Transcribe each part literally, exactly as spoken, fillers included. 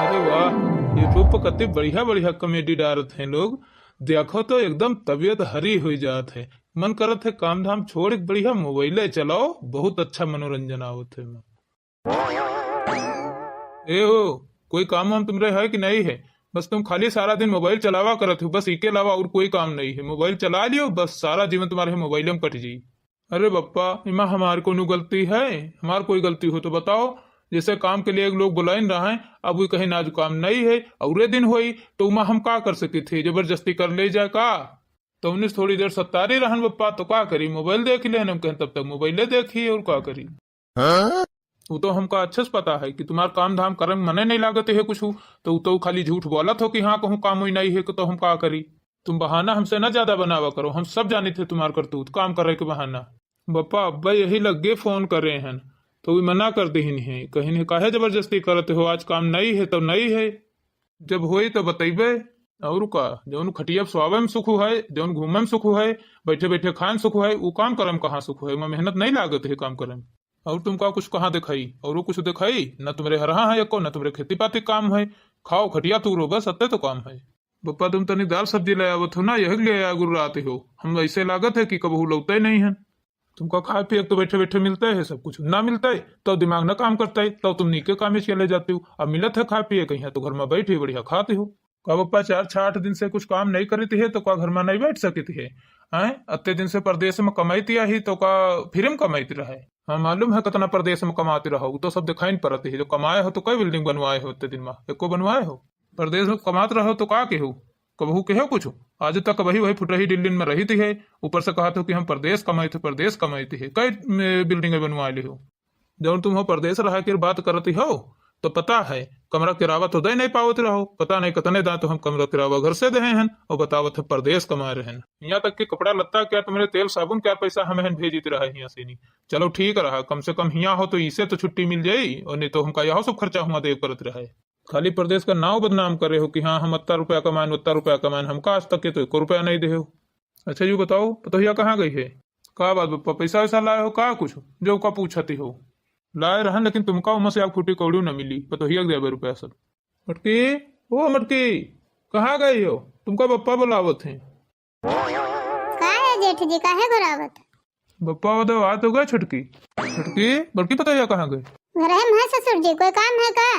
अरे वाह, YouTube पर कते बढ़िया बढ़िया comedy डारत हैं लोग। देखो तो एकदम तबीयत हरी हुई जात है, मन करत है काम धाम छोड़ के बढ़िया मोबाइले चलाओ, बहुत अच्छा मनोरंजन आवत है। ए हो, कोई काम वाम तुमरे है कि नहीं है? बस तुम खाली सारा दिन मोबाइल चलावा करत हो, बस इके अलावा और कोई काम नहीं है। मोबाइल चला लियो, बस सारा जीवन तुम्हारे मोबाइल में कट जाई। अरे बप्पा, इमा हमार कोनो गलती है? हमार कोई गलती हो तो बताओ। जैसे काम के लिए एक लोग बुलाइन रहा है, अब वो कहीं आज काम नहीं है, औरे दिन होई, तो उमा हम का कर सकी थे? जबरदस्ती कर ले जाए का? तो उन्नीस थोड़ी देर सत्तारी रहन बप्पा, तो का करी, मोबाइल देख ले, हम कहें तब तक मोबाइले देखी, और का करी? हाँ? वो तो हमका अच्छे से पता है कि तुम्हार काम धाम करे में मने नहीं लागत है कुछ, तो वो तो खाली झूठ बोलत हो कि हाँ कहूँ काम हुई नहीं है, तो हम का करी? तुम बहाना हमसे ना ज्यादा बनावा करो, हम सब जानित है तुम्हार करतूत, काम करे के बहाना। बप्पा अब्बा यही लग्गे फोन करे हन, तो वे मना कर दिहिन है, कहिन है काहे जबरदस्ती करत हो, आज काम नहीं है तो नहीं है, जब होई तो बतैबे। और का, जौन खटिया पे सोवे में सुख है, जौन घूमे में सुख है, बैठे बैठे खाए में सुख है, वो काम करे में कहाँ सुख है? ओमे मेहनत नहीं लागत है काम करे में। और तुमका कुछ कहाँ दिखाई? और वो कुछ दिखाई? न तुम्हरे हरहा है एको, न तुम्हरे खेती पाती काम है। खाओ खटिया तूरो, बस अत्ते तो काम है। बप्पा तुम तनी दाल सब्जी ले आवत हो ना, यही के लिए आया गुर्राते हो। हम ऐसे लागत है कि कबहू लौटे नहीं है। तुमका खाए पिए के तो बैठे बैठे मिलते है सब कुछ, ना मिलते तो दिमाग ना काम करते, तो तुम नीके काम में चले जाते हो। अब मिलत है खाए पिए के, यहाँ तो घर में बैठे बढ़िया खाते हो। का बप्पा, चार छह आठ दिन से कुछ काम नहीं करती है तो का घर में नहीं बैठ सकती है? हैं, अत्ते दिन से परदेस में कमाइत आही तो का फिर में कमाइत रहे? हाँ, मालूम है कितना परदेस में कमात रहो, वो तो सब दिखाई नहीं पड़त है। जो कमाए हो तो कई बिल्डिंग बनवाए हो अत्ते दिन में, एको बनवाए हो? परदेस में कमात रहो तो का केहो, कबहू केहो कुछ? आज तक वही वही फुटरही दिल्ली में रही थी है, ऊपर से कहत हो कि हम परदेस कमाइत है, परदेस कमाइत है, कई बिल्डिंग बनवा ली हो। जौन तुम हो परदेस रहा के बात करती हो, तो पता है, कमरा किरावा तो दे नहीं पावत रहो, पता नहीं कितने दांत हम कमरा किरावा घर से दे हैं, और बतावत है परदेस कमा रहे हैं। यहाँ तक कि कपड़ा लत्ता क्या, तुम्हारे तेल साबुन क्या पैसा हमें हैं भेजित रहा है यहाँ से नहीं। चलो ठीक रहा, कम से कम हियाँ हो तो इसे तो छुट्टी मिल जाई, और नहीं तो हमका यहो सब खर्चा हुआ दे परत रहा है। खाली परदेस का नाव बदनाम करे हो कि हाँ, हम अत्ता रुपया कमाएन, उत्ता रुपया कमाएन, हमका आज तक के तो एको रुपया नहीं दे हो। अच्छा, यू बताओ, पतोहिया कहाँ गई है? का बात बप्पा, पैसा वैसा लाए हो का कुछ, जो का पूछती हो? लाए रहन, लेकिन तुमका उमा से आग फूटी कौड़ी न मिली, पतोहिया के देबे रुपया सब। मटकी, ओ मटकी, कहाँ गई हो? तुमका बप्पा बुलावत हैं। का है जेठ जी, काहे घुरावत? बप्पा वो तो बात हो गया छुटकी। छुटकी, बड़की पतोहिया कहाँ गई? घर में है ससुर जी, कोई काम है का?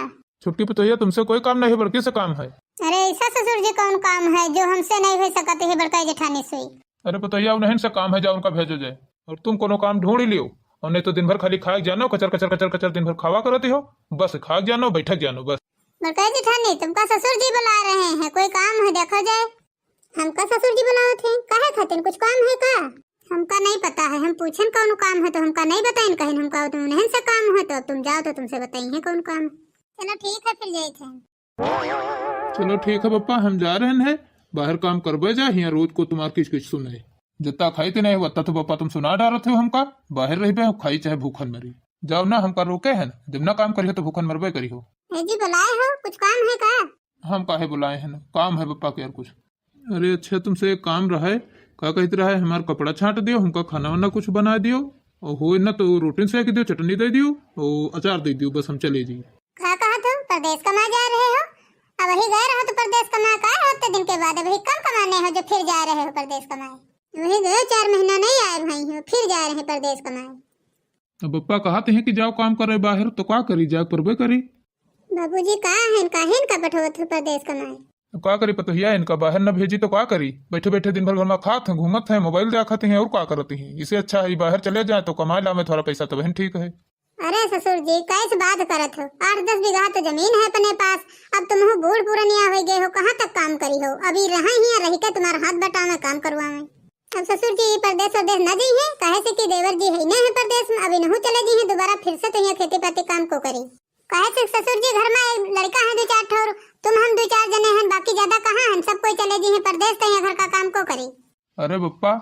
छुटकी पतोहिया, तुमसे कोई काम नहीं, बड़की से काम है। अरे ऐसा ससुर जी कौन काम है जो हमसे नहीं हो सकत है बड़का जेठानी सुई? अरे पतोहिया, उन्हें से काम है, जाओ उनका भेजो जाए। और तुम कोनो काम ढूंढ ही लियो, और नहीं तो दिन भर खाली खाए जानो, कचर कचर कचर कचर दिन भर खावा करती हो, बस खाए जानो, बैठक जानो, बस। बड़का जेठानी, तुमका ससुर जी बुला रहे हैं, कोई काम है देखा जाए। हमका ससुर जी बुलावत हैं, काहे खातिर, कुछ काम है का? हमका नहीं पता है, हम पूछन कौन काम है तो हमका नहीं बताइन, कहिन हमका तो उन्हें से काम है, तो अब तुम जाओ तो तुमसे बताई है कौन काम है। चलो ठीक है, फिर जाइत है। चलो ठीक है बप्पा, हम जा रहन है, बाहर काम करबे जा, हियाँ रोज को तुम्हार किच किच सुने। जत्ता खाई ते नहीं, वत्ता तो बप्पा तुम सुना डारत हो हमका, बाहर रहबे, खाई चाहे भूखन मरी। जाओ ना, हमका रोके है ना, जब ना काम करियो तो भूखन मरबे करियो। ए जी, बुलाए हो, कुछ काम है का? हम काहे बुलाए हैं ना, काम है बप्पा के यार कुछ। अरे अच्छा, तुमसे एक काम रहे, का कहते रहे, हमार कपड़ा छांट दियो, हमका खाना वाना कुछ बना दियो, और हो ना तो रोटी सेक दियो, चटनी दे दियो, और अचार दे दियो, बस हम चले जी। का कहा तुम परदेस कमा जा रहे हो? अब वही गए रहो तो परदेस कमा का है, उतने दिन के बाद अभी कम कमाने हो जो फिर जा रहे हो परदेस कमाए? वही गए, चार महीना नहीं आए भाई हो, फिर जा रहे परदेस कमाए। अब पप्पा कहते हैं कि जाओ काम करे बाहर, तो का करी, जाए परबे करी। बाबूजी का है, काहे इनका पठवत हो परदेस कमाए? अब का करी पतोहिया, इनका बाहर न भेजी तो का करी, बैठे बैठे दिन भर घर में खात हैं, घूमत हैं, मोबाइल देखत हैं और का करत हैं। इसे अच्छा है बाहर चले जाए तो कमाए ला में थोड़ा पैसा, तो बहन ठीक है। अरे ससुर जी, कैस बात करत हो? आठ दस बीघा तो जमीन है अपने पास। अब तुमहू बूढ़ पुरनिया हो गए हो, कहाँ तक काम करी हो? अभी रहे ही रही के तुम्हारा हाथ बटा में काम करवावे। अब ससुर जी परदेस वरदेस न जइहे, काहे से कि देवर जी है नहीं है परदेस में, अब इनहू चले जइहे दोबारा फिर से तो यहाँ खेती पाती काम को करी। काहे से ससुर जी घर में एक लड़का है दो चार ठौर, तुम हम दो चार जने हैं, बाकी ज्यादा कहाँ हैं, सब कोई चले जइहे परदेस तो यहाँ घर का काम को करी। अरे बप्पा,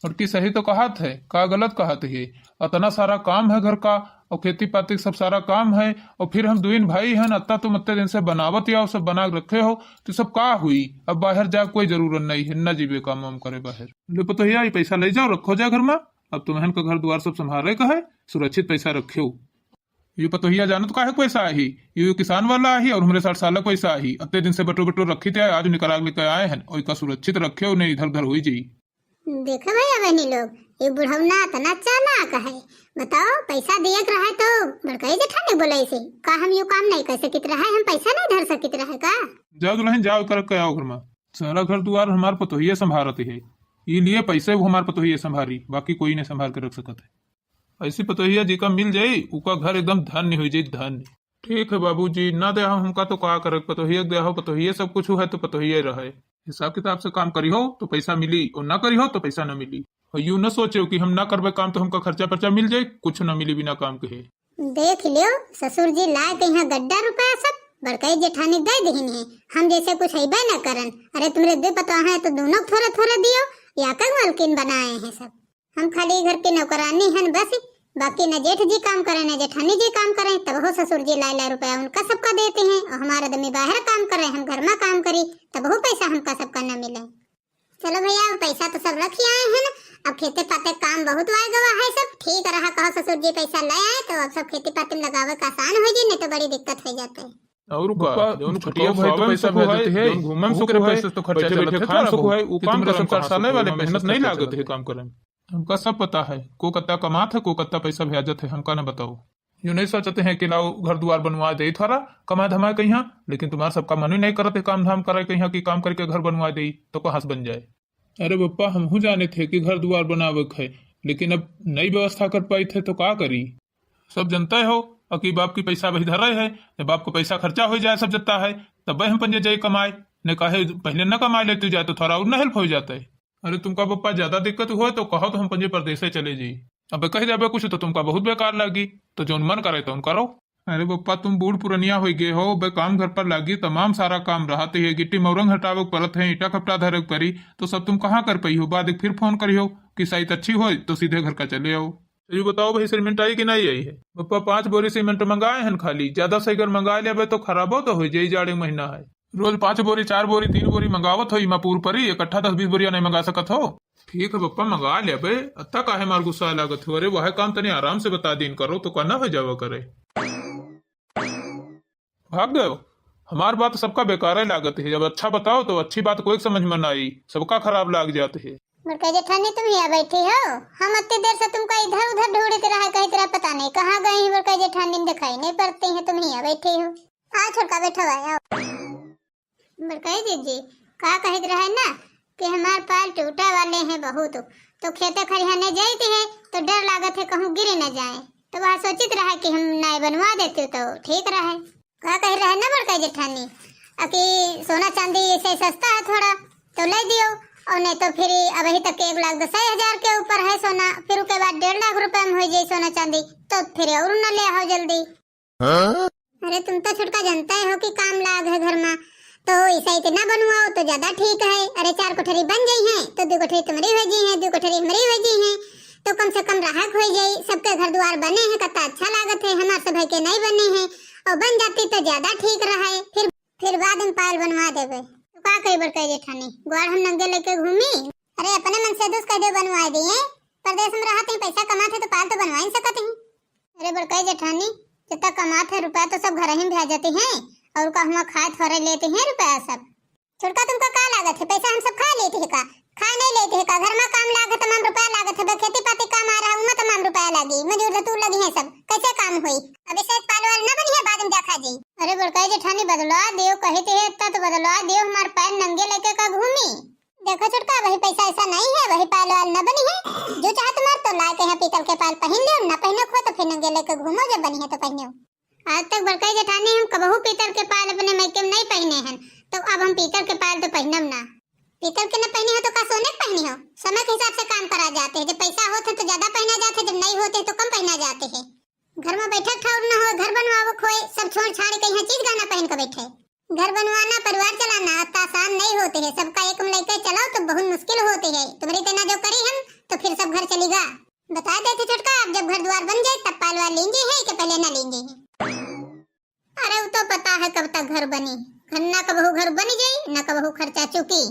बड़की सही तो कहत है, का गलत कहत है? अतना सारा काम है घर का, और खेती पाती के सब सारा काम है, और फिर हम दुइन भाई हैं, अत्ता तुम अत्ते दिन से बनावत या सब बना के रखे हो, तो सब का हुई? अब बाहर जाए कोई जरूरत नहीं है, न जीवे काम वाम करे बाहर। ले पतोहिया, ये पैसा ले जाओ, रखो जाए घर में, अब तुम्हें का घर द्वार सब संभाले का है, सुरक्षित पैसा रखो। ये पतोहिया जानत काहे पैसा आही? ये किसान वाला आही और हमरे साठ साल का पैसा आही। अत्ते दिन से बटोर बटोर रखी थे, आज निकला लेके आए हैं। और इका सुरक्षित रखे, उन्हें इधर उधर होई जाई। देखा भैया बहनी लोग, ये बुढ़ौना इतना चालाक है। बताओ, पैसा दिए के रहे तो बड़काई जेठानी बोले से का हम यू काम नहीं कर सकित रहे, हम पैसा नहीं धर सकित रहे का? जाओ दुल्हन, जाओ करके आओ घर में। सारा घर दुआर हमार पतोहिया संभारत है, ये लिए पैसे वो हमार पतोहिया संभारी, बाकी कोई नहीं संभार के रख सकत है। ऐसी पतोहिया जी का मिल जाई, उका घर एकदम धन्य हो जाई, धन्य। ठीक है बाबूजी, ना दे हमका तो का करे, पतोहिया दे हो, पतोहिया सब कुछ है तो पतोहिया रहे। हिसाब किताब से काम करी हो तो पैसा मिली, और ना करी हो तो पैसा ना मिली। और यूं न सोचो कि हम ना करबे काम तो हमका खर्चा पर्चा मिल जाए, कुछ ना मिली बिना काम के है। देख लियो, ससुर जी लाए के यहाँ गड्ढा रुपया सब बड़काई जेठानी दे दीन है। हम जैसे कुछ हैबे न करन। अरे तुमरे दो पतोह हैं तो दोनों थोड़ा थोड़ा दियो, या कग मलकिन बनाए हैं सब। हम खाली घर के नौकरानी हन बस, बाकी न जेठ जी काम करे, न जेठानी जी काम करे, तब हो ससुर जी लाई लाई रुपया उनका सबका देते हैं, और हमारा आदमी बाहर काम करे, हम घर में काम करी, तब हो पैसा हमका सबका न मिले। चलो भैया, अब पैसा तो सब रखी आए हैं ना, अब खेते पाते काम बहुत आए गवा है सब, ठीक रहा, कहो ससुर जी पैसा ले आए तो अब सब खेती पाती में लगावे का आसान हो जी, नहीं तो बड़ी दिक्कत हो जाते है। और का, बप्पा, जौन कुछ खटिया कहो भाई तो सोवे में पैसा सुख भेज है, देते हैं, जौन घूमे में सुख ओकरे है, पैसे तो खर्चा बैठे चलत बैठे है, खान थोड़ा सुख बहुत। है, वो कि काम तुमरे करम संसार कहाँ साले से वाले होई, मेहनत मेहनत नहीं नहीं लागत लागत है है। काम करे में। हमका सब पता है, को कत्ता कमात है, को कत्ता पैसा भेजत है, हमका न बताओ। यूं नहीं सोचते हैं कि लाओ घर दुआर बनवा दे थोड़ा, कमा धमा कहीं, लेकिन तुम्हारा सबका मन ही नहीं करते काम धाम करे कहीं कि काम करके घर बनवा दे तो कहाँ से बन जाए। अरे बप्पा, हमहू जाने थे कि घर दुआर बनावे के है, लेकिन अब नई व्यवस्था कर पाई थे तो का करी? सब जनते हो, अकी बाप की पैसा वही धरे है, जब बाप को पैसा खर्चा हो जाए सब जत्ता है, तब हम पंजे जाई कमाए, ने कहे पहले न कमाए लेते जाए तो थोड़ा और न हेल्प हो जाता है। अरे तुमका बप्पा ज्यादा दिक्कत हुआ तो कहो तो हम पंजे परदेसे चले जाई। अब कह जाबे कुछ तो तुमका बहुत बेकार लागी, तो जौन मन करे तौन करो। अरे बप्पा, तुम बूढ़ पुरनिया हो गए हो, बे काम घर पर लागी, तमाम सारा काम रहत है, गिट्टी मौरंग हटावे के परत है, ईंटा खपटा धरे के परी, तो सब तुम कहाँ कर पाई हो? बाद फिर फोन करी हो कि साइत अच्छी होय तो सीधे घर का चले आओ। तो यू बताओ भाई, सीमेंट आई कि नहीं आई है? बप्पा, पाँच बोरी सीमेंट मंगाए हन खाली, ज्यादा से अगर मंगा लेबे तो खराबो तो हो जाई, जाड़े महीना है। रोज पाँच बोरी, चार बोरी, तीन बोरी मंगावत हो, इमा पूर परी, इकट्ठा दस बीस बोरिया नहीं मंगा सकत हो? ठीक है बप्पा, मंगा लेबे, अत्ता काहे मार गुस्सा लागत हो? अरे वह काम तनी आराम से बता दीन करो तो कहना हो जावा करे। भाग गयो। हमार बात सबका बेकारे लागत है, जब अच्छा बताओ तो अच्छी बात कोई समझ में ना आई, सबका खराब लाग जात है। बड़का जेठानी तुम यहाँ बैठी हो, हम अत्ते देर से तुमका इधर उधर ढूंढते रहा, कहते रहा पता नहीं कहाँ गई हैं बड़का जेठानी, दिखाई नहीं पड़ती हैं, तुम यहाँ बैठी हो। आओ छोटका बैठो, आओ। बड़काई दीदी, का कहत रहे ना कि हमार पैर टूटे वाले हैं बहुत, तो खेते खरिहाने जाइत है तो डर लागत है कहूँ गिर न जाए, तो वह सोचित रहे कि हम नए बनवा देते तो ठीक रहे। का कह रहे ना बड़काई जेठानी, अ कि सोना चांदी ऐसे सस्ता है थोड़ा, तो ले दियो, और नहीं तो फिर अबही तक एक लाख दस हजार के ऊपर है सोना, फिर उसके बाद डेढ़ लाख रुपए में हो जाए सोना चांदी, तो फिर और न ले आओ जल्दी। अरे तुम तो छोटका जनते हो कि काम लाग है घर में, तो ऐसा इतना बनवाओ तो ज्यादा ठीक है। अरे चार कोठरी बन गई है तो दो कोठरी तुम्हारी हो गई है, दो कोठरी हमारी हो गई है, तो कम से कम राहक हो जाई, सबके घर द्वार बने हैं, कितना अच्छा लागत है, हमार सभे के नहीं बने हैं, और बन जाती तो ज्यादा ठीक रहे। फिर फिर बाद में पायल बनवा देबे। तो का कही बड़काई जेठानी, ग्वार हम नंगे लेके घूमी? अरे अपने मन से दोस्त कह दे बनवा दिए, परदेश में रहते हैं, पैसा कमाते तो पायल तो बनवा ही सकते हैं। अरे बड़काई जेठानी, जितना कमात है रुपया तो सब घर ही में भेजते हैं, और का हुआ खाए थोड़े लेते हैं रुपया सब। छोटका तुमका का लागत है, पैसा हम सब खा लेते हैं का? खा नहीं लेते हैं का? घर में काम लागत, तमाम रुपया लागत है, बस खेती पाती काम आ रहा है, उनमें तमाम रुपया लागी, मजूर धतूर लगी है सब, कैसे काम हुई? अभी से पाल वाल न बनी है, बाद में देखा जी। अरे बड़काई जेठानी बदलवा दियो, कहते हैं इतना तो बदलवा दियो, हमार पैर नंगे लेके का घूमी। देखो छोटका, वही पैसा ऐसा नहीं है, वही पाल वाल न बनी है, जो चाहे तुम्हार तो लाए के यहाँ पीतल के पाल पहन लियो, न पहने को तो फिर नंगे लेके घूमो, जब बनी है तो पहनो। आज तक बड़काई जेठानी हम कबहू पीतल के पायल अपने मायके में नहीं पहने हैं, तो अब हम पीतल के पायल तो पहनब ना। पीतल के न पहनी हो तो का सोने के पहनी हो? समय के हिसाब से काम करा जाते हैं, जब पैसा होते हैं तो ज्यादा पहना जाते हैं, जब नहीं होते हैं तो कम पहना जाते हैं। घर में बैठे ठाउर न हो, घर बनवावे खोए, सब छोड़ छाड़ के यहाँ चीज गहना पहन के बैठे। घर बनवाना, परिवार चलाना इतना आसान नहीं होते है, सबका एक में लेके चलाओ तो बहुत मुश्किल होते है। तुम्हारी तेना जो करी हम तो फिर सब घर चलेगा। बता देते छोटका, अब जब घर द्वार बन जाए तब पालवा लेंगे हैं कि पहले ना लेंगे हैं? अरे वो तो पता है कब तक घर बनी, घर ना कबहू घर बनी जाई, ना कबहू खर्चा चुकी।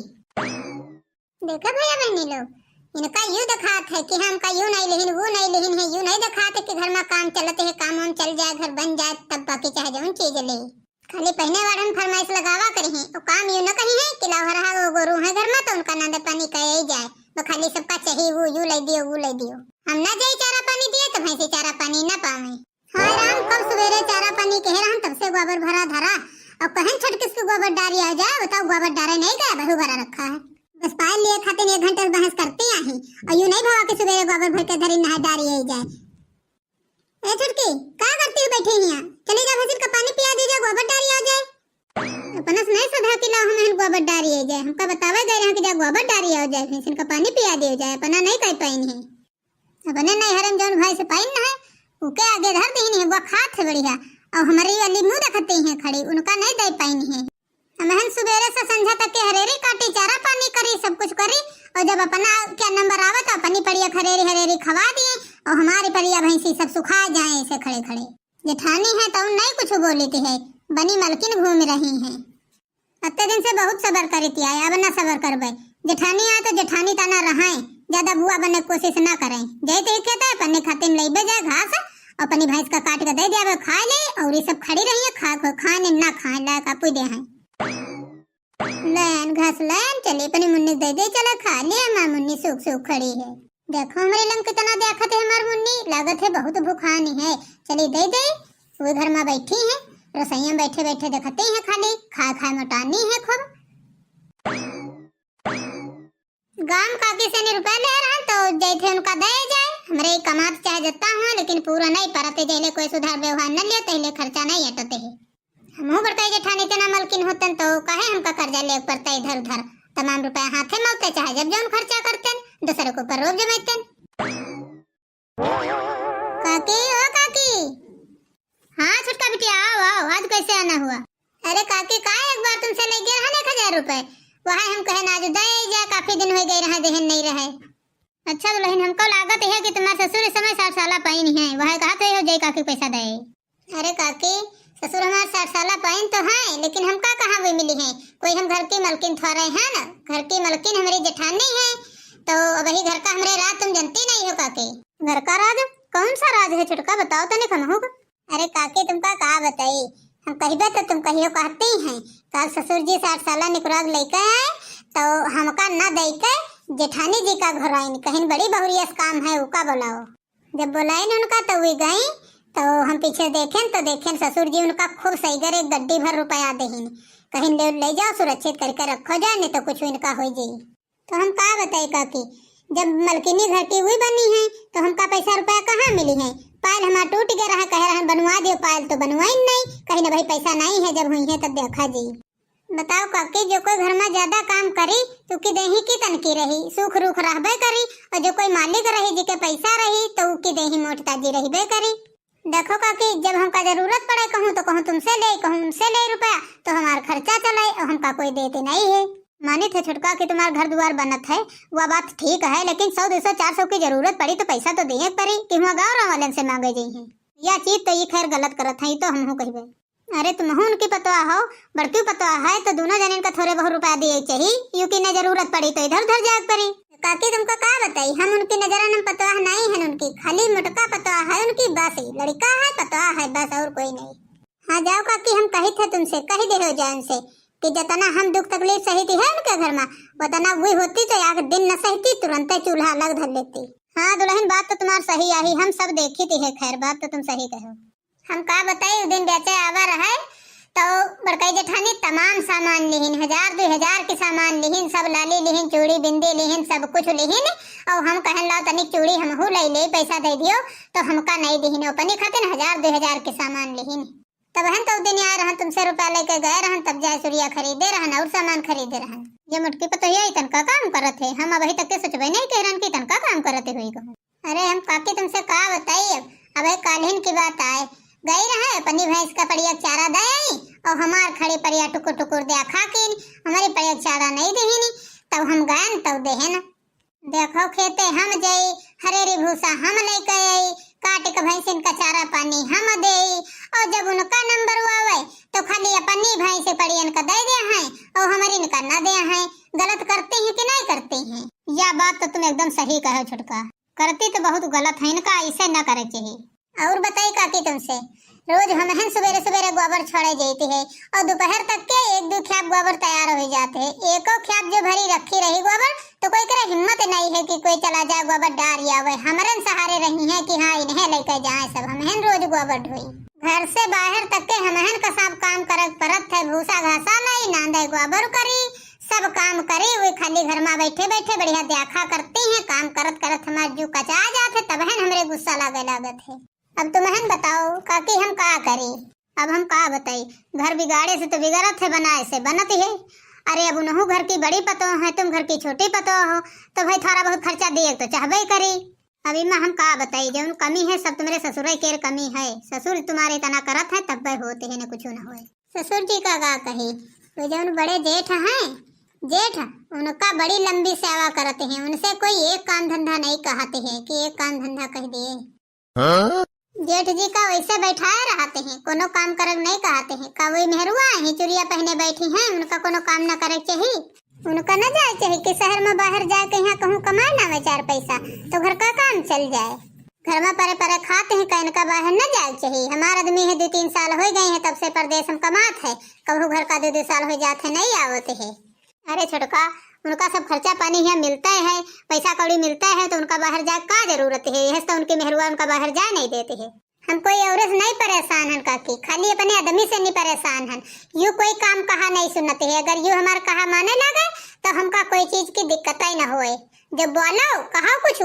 देखा भैया बहनी लोग, इनका यू देखात है कि हमका यू नहीं लिहिन, वो नहीं लिहिन है, यू नहीं देखात है कि घर मा काम चलत है, काम वाम चल जाए, घर बन जाए, तब बाकी चाहे जौन चीज ले। खाली पहिने वाड़न फरमाइश लगावा करिहीं, वो काम यू न कहिहैं कि लाओ हरहा वो गोरू है घर मा तो उनका नांदे पानी कहे ही जाए, वो खाली सबका चाहिए वो यू लै दियो, वो लै दियो। हम ना जाई चारा पानी दिए तो भैंसी चारा पानी ना पावे। हाय राम, कब सवेरे चारा पानी कहे रहन तब से गोबर भरा धरा, और कहन छटकिस के गोबर डारी आ जाए, बताओ गोबर डारे नहीं गए, बहू भरा रखा है। बस पायल लिए खातिर एक घंटे से बहस करती आई, और यू नहीं भवा कि सवेरे गोबर भर के धरी नहा डारी आई जाए। ए छुटकी, का करती हो बैठी हियाँ? चली जा भैंसिन का पानी पिया दी जा, गोबर डारी आ जाए। अपना से नहीं सधा कि लाओ हम गोबर डारी आ जाए, हमका बतावे गए रहा कि जा गोबर डारी आ जाए, भैंसिन का पानी पिया दियो जाए, अपना नहीं कह पाइन है। अपने नैहरन जौन भाई से पाइन है, उके आगे धर दीन है, वो खात है बढ़िया, और हमारी वाली मुँह देखते हैं खड़ी, उनका नहीं दे पाइन है। हमहन सुबेरे से संझा तक के हरेरी काटी, चारा पानी करी, सब कुछ करी, और जब अपना क्या नंबर आवे तो अपनी पड़िया हरेरी हरेरी खवा दिए, और हमारी पड़िया भैंसी सब सुखा जाए ऐसे खड़े खड़े। जेठानी है तो नहीं कुछ बोलती है, बनी मलकिन घूम रही है। अत्ते दिन से बहुत सबर करी थी आए, अब ना सबर करबे। जेठानी आए तो जेठानी तना रहाए, ज्यादा बुआ बने कोशिश ना करें। जय तो कहता है पन्ने खातिर में लेबे जाए घास, अपनी भैंस का काट के दे दिया, वो खा ले, और ये सब खड़ी रही है, खा खो खाने ना खाए लायक आपू दे हैं। लेन घास लेन चली, अपनी मुन्नी दे दे, चला खा ले, हमार मुन्नी सूख सूख खड़ी है। देखो हमरे लंग कितना देखत है हमार मुन्नी, लागत है बहुत भुखानी है। चली दे दे, वो घर में बैठी है, रसोईया में बैठे बैठे देखते हैं खाली, खाए खाए मोटानी है खूब। गाम काकी से नहीं रुपया ले रहा तो जैसे उनका दे जाए, हमरे कमात चाहे जत्ता हुआ लेकिन पूरा नहीं परते, जैले कोई सुधार व्यवहार न लियो तैले खर्चा नहीं अटते है। हमहू बड़का जेठानी तना मलकिन होतन तो काहे हमका कर्जा ले पड़ता इधर उधर, तमाम रुपया हाथे में होते चाहे जब जौन खर्चा करतन, दूसरे के ऊपर रोब जमाइतन। काकी, ओ काकी। हाँ छोटका बिटिया, आओ आओ, आज कैसे आना हुआ? अरे काकी, का एक बार तुमसे ले गए रहन एक हजार रुपए, वह हम कहन आज दे जा, काफी दिन हो गए रहा देहन नहीं रहे। अच्छा दुलहिन, हमको लागत है कि तुम्हार ससुर इस समय साठ साला पाइन है, वह कहत है हो जाई काकी पैसा दे। अरे काकी, ससुर हमार साठ साला पाइन तो है, लेकिन हमका कहाँ भी मिली है, कोई हम घर की मलकिन थोड़े है ना, घर की मलकिन हमारी जेठानी है, तो अब वही घर का हमरे राज तुम जानती नहीं हो काकी। घर का राज? कौन सा राज है छोटका, बताओ तनिक हमहू का। अरे काकी, तुमका का बताई, हम कहिबे तो तुम कहियो कहती हैं। काल ससुर जी साठ साला निकुराग लेके आए, तो हमका न दे के जेठानी जी का घर आइन, कहिन बड़ी बहुरिया से काम है, उका बोलाओ। जब बोलाइन उनका तो वे गई, तो हम पीछे देखेन तो देखेन ससुर जी उनका खूब सहीगर एक गड्डी भर रुपया देहिन, कहिन ले, ले जाओ, सुरक्षित करके रखो जाए, नहीं तो कुछ इनका हो जाई। तो हम का बताई काकी, जब मलकिनी घर की हुई बनी है, तो हमका पैसा रुपया कहाँ मिली है? पायल हमार टूट गया रहा, कह रहा बनवा दियो पायल, तो बनवाइन नहीं, कहिन भाई पैसा नहीं है, जब हुई है तब देखा जी। बताओ काकी, जो कोई घर में ज्यादा काम करी, तो की देही की तनकी रही, सुख रुख रहबे करी, और जो कोई मालिक रही, जिके पैसा रही, तो उकी देही मोट ताजी रहबे करी। देखो काकी, जब हमका जरूरत पड़े, कहूँ तो कहूँ तुमसे ले, कहूँ उनसे ले रुपया, तो हमार खर्चा चले, और हमका कोई देते नहीं है। मानित है छोटका कि तुम्हार घर दुआर बनत है, वह बात ठीक है, लेकिन सौ, दो सौ, चार सौ की जरूरत पड़ी तो पैसा तो देहे पड़ी, कि हुआ गाँव वालन से मांगे जाई है। या चीज तो ये खैर गलत करत है, ये तो हमहू कहबे। अरे तुमहू उनकी पतवा हो, बड़की पतवा है तो दोनों जनिन का थोड़े बहुत रुपया दिए चाहिए, यूं कि न जरूरत पड़ी तो इधर उधर जाए पड़ी। काकी तुमको का बताई, हम उनकी नजरन में पतवा नहीं है उनकी, खाली मोटका पतवा है उनकी, बस ही लड़का है, पतवा है बस, और कोई नहीं। हाँ जाओ काकी, हम कही थे तुमसे, कही दे हो जाए उनसे कि जितना हम दुख तकलीफ सही थी है उनके घर में, उतना वही होती तो एक दिन न सहती, तुरंते चूल्हा अलग धर लेती। हाँ दुलहिन, बात तो तुम्हार सही आही, हम सब देखी थी है, खैर बात तो तुम सही कहो। हम का बताई, उ दिन बेचे आवा रहे, तो बड़कई जेठानी तमाम सामान लिहिन, हजार दुई हजार के सामान लिहिन, सब लाली लिहिन, चूड़ी बिंदी लिहिन, सब कुछ लिहिन। और हम कहन लाओ तनिक चूड़ी हमहू ले ले, पैसा दे दियो, तो हमका नहीं दिहिन, अपनी खातिर हजार दुई हजार के सामान लिहिन। तब हम तो उ दिन आए रहन, तुमसे रुपया लेके गए रहन, तब जाए सुरिया खरीदे रहन और सामान खरीदे रहन। ये मोटकी पतोहिया इतन का काम करत है, हम अबही तक के सोचबे नहीं कह रहन कि इतन का काम करत है हुई कहूँ। अरे हम काकी तुमसे का बताई, अब अबे काल्हिन की बात आए, गई रहे अपनी भैंस का पड़िया चारा दे आई और हमार खड़ी पड़िया टुकुर टुकुर दे खाकिन, हमारी पड़िया चारा नहीं देहिनी। तब हम गयन तब देहन। देखो खेते हम जाई, हरेरी भूसा हम लेके आई, काट के भैंसिन का चारा पानी हम देई, और जब उनका नंबर आवे तो खाली अपनी भैंस पड़ियन का दे दे हैं और हमारी इनका ना दे हैं। गलत करती हैं कि नहीं करती हैं? या बात तो तुम एकदम सही कहो छोटका, करती तो बहुत गलत है, इनका ऐसे न करे चाहिए। और बताई काकी तुमसे, रोज हमहन सुबेरे सुबेरे गोबर छोड़े जाती है और दोपहर तक के एक दो ख्याप गोबर तैयार हो जाते है। एको ख्याप जो भरी रखी रही गोबर तो कोई करे हिम्मत नहीं है कि कोई चला जाए गोबर डार आवे। हमरन सहारे रही है कि हाँ इन्हें लेके जाए सब, हमहन रोज गोबर ढोई। घर से बाहर तक के हमहन का सब काम करक परत है, भूसा घासा लाई, नांदे गोबर करी, सब काम करी, वे खाली घर में बैठे बैठे बढ़िया देखा करती हैं। काम करत करत हमार जू कचा जात है, तबहन हमरे गुस्सा लागे लागत है। अब तुमहन बताओ काकी हम का करी? अब हम का बताई, घर बिगाड़े से तो बिगड़त है, बनाए से बनत है। अरे अब उनहू घर की बड़ी पतोह है, तुम घर की छोटी पतोह हो, तो भाई थोड़ा बहुत खर्चा दिए तो चाहबे करी। अब इमा हम का बताई, जौन कमी है सब तुम्हारे ससुरे के कमी है। ससुर तुम्हारे इतना करत है तब होते है, न कुछ न होए। ससुर जी का का कही, वो जौन बड़े जेठ हैं, जेठ, उनका बड़ी लंबी सेवा करते हैं, उनसे कोई एक काम धंधा नहीं कहते हैं कि एक काम धंधा कह दिए। हाँ? जेठ जी का वैसे बैठाए रहते हैं, कोनो काम करक नहीं कहते हैं। का वही मेहरुआ ही चुरिया पहने बैठी हैं, उनका कोनो काम न करे चाहिए? उनका न जाए चाहिए कि शहर में बाहर जाए के यहाँ कहूँ कमाए ना आवे चार पैसा, तो घर का काम चल जाए। घर में परे परे खाते हैं, का इनका बाहर न जाए चाहिए। हमार आदमी है, दो तीन साल हो गए हैं तब से परदेश हम कमात है, कबहू घर का दो दो साल हो जात है, नहीं आवत है। अरे छोटका, उनका सब खर्चा पानी यहाँ मिलता है, पैसा कौड़ी मिलता है, तो उनका बाहर जाए का जरूरत है? यह तो उनकी मेहरुआ उनका बाहर जाए नहीं देते है। हम कोई औरत से नहीं परेशान हन काकी, खाली अपने आदमी से नहीं परेशान हन। यू कोई काम कहा नहीं सुनते है, अगर यू हमार कहा माने लगे तो हमका कोई चीज की दिक्कत ही न होए। जब बोलो कहा कुछ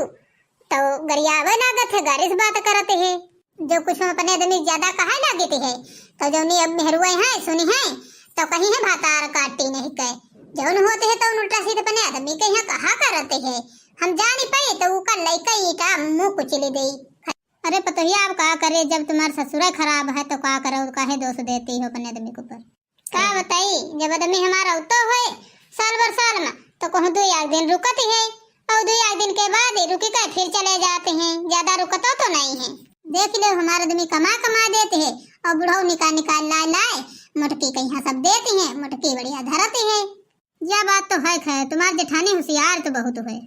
तो गरियावे लागत है, गारी से बात करत है। जो कुछ हम अपने आदमी ज्यादा कहे लागत है, तो जौनी अब मेहरुए हैं, सुनी हैं, तो कहीं है भातार काटी नहीं कहे। जौन होते है तो उल्टा सीधा अपने आदमी के यहाँ कहा करत है। हम जानी पाई तो उका लइका ईटा मुँह कुचली देई। अरे पतोहिया, अब का करे, जब तुम्हार ससुरे खराब है तो का करो, काहे दोष देती हो अपने आदमी के ऊपर? का बताई, जब आदमी हमारा उतो होए साल भर साल में, तो कहूँ दो एक दिन रुकत ही है, और दो एक दिन के बाद ही रुकी के फिर चले जाते हैं, ज्यादा रुकतो तो नहीं है। देख लो, हमारा आदमी कमा कमा देते हैं, और बुढ़ऊ निकाल निकाल लाए लाए मोटकी के यहाँ सब देती हैं, मोटकी बढ़िया धरती है। यह बात तो है खैर, तुम्हार जेठानी होशियार तो बहुत है।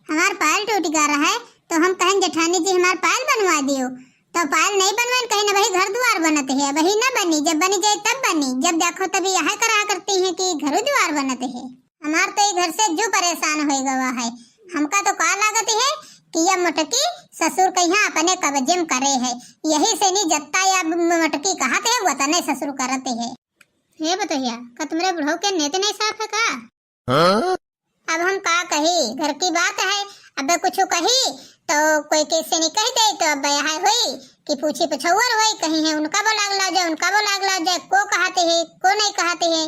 हमार पायल टूट गया रहा है, तो हम कहन जेठानी जी हमार पायल बनवा दियो, तो पायल नहीं बनवाइन, कहीं ना वही घर दुआर बनत है, वही ना बनी, जब बनी जाए तब बनी, जब देखो तभी यह करा करती हैं कि घर दुआर बनत है। हमार तो ये घर से जो परेशान हो गवा है, हमका तो का लागत है कि यह मोटकी ससुर के यहाँ अपने कब्जे में करे है, यही से नहीं जत्ता या मोटकी कहत है, वतने ससुर करत है। हे बतहिया, का तुम्हरे बुढ़ऊ के नेत नहीं साफ है का? हाँ? अब हम का कही, घर की बात है, अब कुछ कही तो कोई कैसे नहीं कह दे, तो अब यह होई कि पूछी पछौर होई, कहीं है उनका बोलाग ला जाए, उनका बोलाग ला जाए, को कहते है, को नहीं कहते है।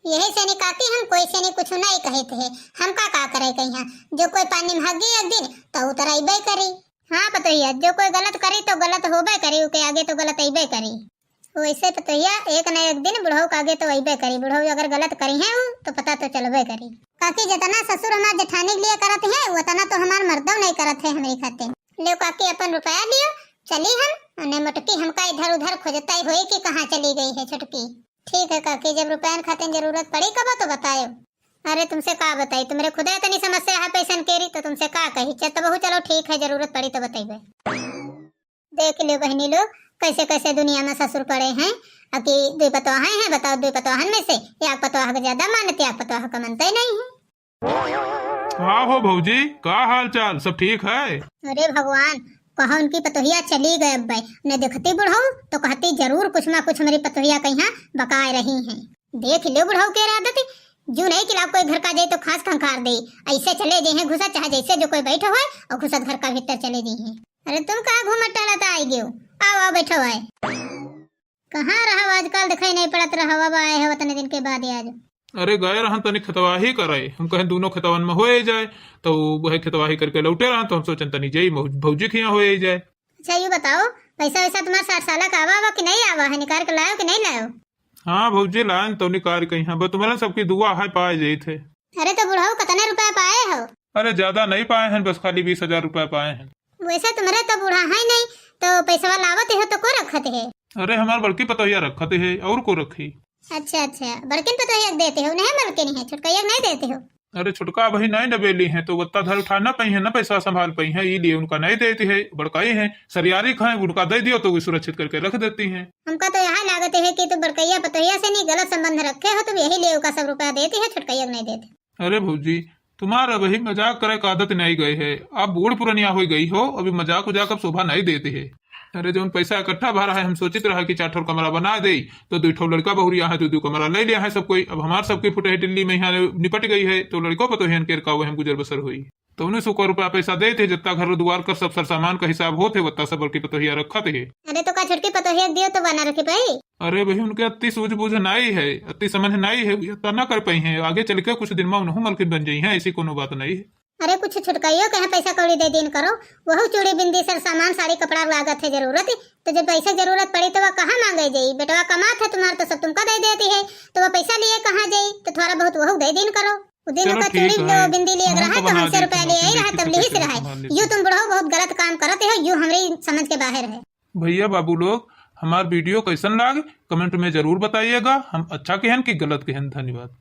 यही से नहीं काकी, हम कोई से नहीं कुछ नहीं कहते है, हम का का करे कहीं, जो कोई पानी में हगी एक दिन तो उतराइबे करी। हाँ पतोहिया, जो कोई गलत करी तो गलत होबे करी, उके आगे तो गलत अइबे करी। वैसे पतोहिया, एक न एक दिन बुढ़ऊ के आगे तो अइबे करी। बुढ़ऊ अगर गलत करी है उ, तो पता तो चलबे करी। काकी, जितना ससुर हमार जेठानी के लिए करत है, उतना तो हमार मर्दो नहीं करत है हमरे खातिर। ले काकी, अपन रुपया लियो, चली हम। उन्हें मोटकी हमका इधर उधर खोजता ही होई कि कहाँ चली गई है छोटकी। ठीक है काकी, जब रुपयन खातिर जरूरत पड़ी कबो तो बतायो। अरे तुमसे का बताई, तुम्हरे खुदे इतनी समस्या है पैसन केरी, तो तुमसे का कही। चल तो बहू, चलो ठीक है, जरूरत पड़ी तो बतइबे। देख लियो बहनी लोग, कैसे कैसे दुनिया में ससुर पड़े हैं। अकी दुई पतवाहें हैं, बताओ, दुई पतवाहन में से एक पतवाह के ज्यादा मानत, एक पतवाह के मनते नहीं है। हाँ हो भौजी, का हाल चाल, सब ठीक है? अरे भगवान, कहा उनकी पतोहिया चली गए अब्बे, न देखती बुढ़ऊ तो कहती जरूर कुछ ना कुछ मेरी पतोहिया के यहाँ बकाए रही हैं। देख लियो बुढ़ऊ के आदत, जू नहीं कि लाओ कोई घर का जाए तो खास खंखार दे, ऐसे चले जाए हैं घुसा, चाहे जैसे जो कोई बैठो होए और घुसत घर का भीतर चले जाए हैं। अरे तुम कहाँ घूमत टहलत आई गयो? आओ, आओ, बैठो आए। कहाँ रहो आजकल, दिखाई नहीं पड़त रहो, अब आए हो इतने दिन के बाद ही आज। अरे गए रहन तनी खेतवाही करे, हम कहें दोनों खेतवन में होए जाए, तो वह खेतवाही करके लौटे रहन, तो हम सोचन तनी जाई मौ-, भौजी के यहाँ होए जाए। अच्छा ये बताओ, पैसा वैसा तुम्हारा साठ साला का आवा, आवा कि नहीं आवा है, निकाल के लायो कि नहीं लायो? हाँ भौजी, लायन तो निकाल के यहाँ, बस तुम्हारा सबकी दुआ है, पाए जाइत है। अरे तो बुढ़ऊ, कितने रुपया पाए हो? अरे ज्यादा नहीं पाए हैं, बस खाली बीस हजार रुपया पाए हैं। वैसे तुम्हरे तो बूढ़ा है नहीं, तो पैसवा लावत हो तो को रखत है? अरे हमार बड़की पतोहिया रखत है, और को रखी? अच्छा अच्छा, बड़किन पतोहिया के देते हो, नहीं मलकिन है, छोटकैया के नहीं देते हो? अरे छोटका अबही नहीं न बेली हैं, तो वत्ता धर उठा न पइहैं, न पैसा संभाल पइहैं, ई लिए उनका नहीं देती है। बड़काई हैं, सरियारी खाएं, उनका दे दियो तो वे सुरक्षित करके रख देती हैं। हमका तो यह लागत है कि तू बड़कैया पतोहिया से नहीं गलत संबंध रखे हो, तो यही लिए उनका सब रुपया देती है, छोटकैया को नहीं देती। अरे भौजी, तुम्हार अबही मजाक करे का आदत नहीं गई है, अब बूढ़ पुरनिया हो गई हो, अभी मजाक उजाक अब शोभा नहीं देती है। अरे जौन पैसा इकट्ठा भरा है, हम सोचित रहा कि चार ठो कमरा बना दे, तो दो ठो लड़का बहुरिया है, दो दो कमरा ले लिया है सब कोई। अब हमार सबके फुटही टिल्ली में यहाँ निपट गई है, तो लड़को पतोहियन के का वही गुजर बसर हुई। तो उन्नीस सौ रुपया पैसा देते, जितना घर दुआर कर सब सरसामान का हिसाब होते, वत्ता सब बड़की पतोहिया रखत है। अरे तो का छोटकी पतोहिया के दियो तो बना रखी पाई? अरे भाई, उनके अति सूझबूझ नाई है, अति समझ नाई है, ये इतना ना कर पाई हैं। आगे चल के कुछ दिन में उन्हों मलकिन बन जाई हैं, ऐसी कोनो बात नहीं है। अरे कुछ छोटकाइयो के यहाँ पैसा कौड़ी दे दीन करो, वहू चूड़ी बिंदी सर सामान साड़ी कपड़ा लागत है जरूरत, तो जब पैसा जरूरत पड़ी तो वह कहाँ मांगे जाई? बेटवा कमात है तुम्हार तो सब तुमका दे देती है, तो वह पैसा लिए कहाँ जाई? तो थोड़ा बहुत वहू दे दीन करो। उ दिन चलो का ठीक चूड़ी है, लो बिंदी लिए हम रहा तो तो बना हमसे देते रुपया हैं, ले आई फिर रहा, देख तब के लिहिस कैसे रहा। संभाल लेते यू हैं। तुम बुढ़ऊ बहुत गलत काम करत हो, यू हमरी समझ के बाहर है। भैया बाबू लोग, हमार वीडियो कैसन लाग, कमेंट में जरूर बताइएगा। हम अच्छा कहन कि गलत कहन। धन्यवाद।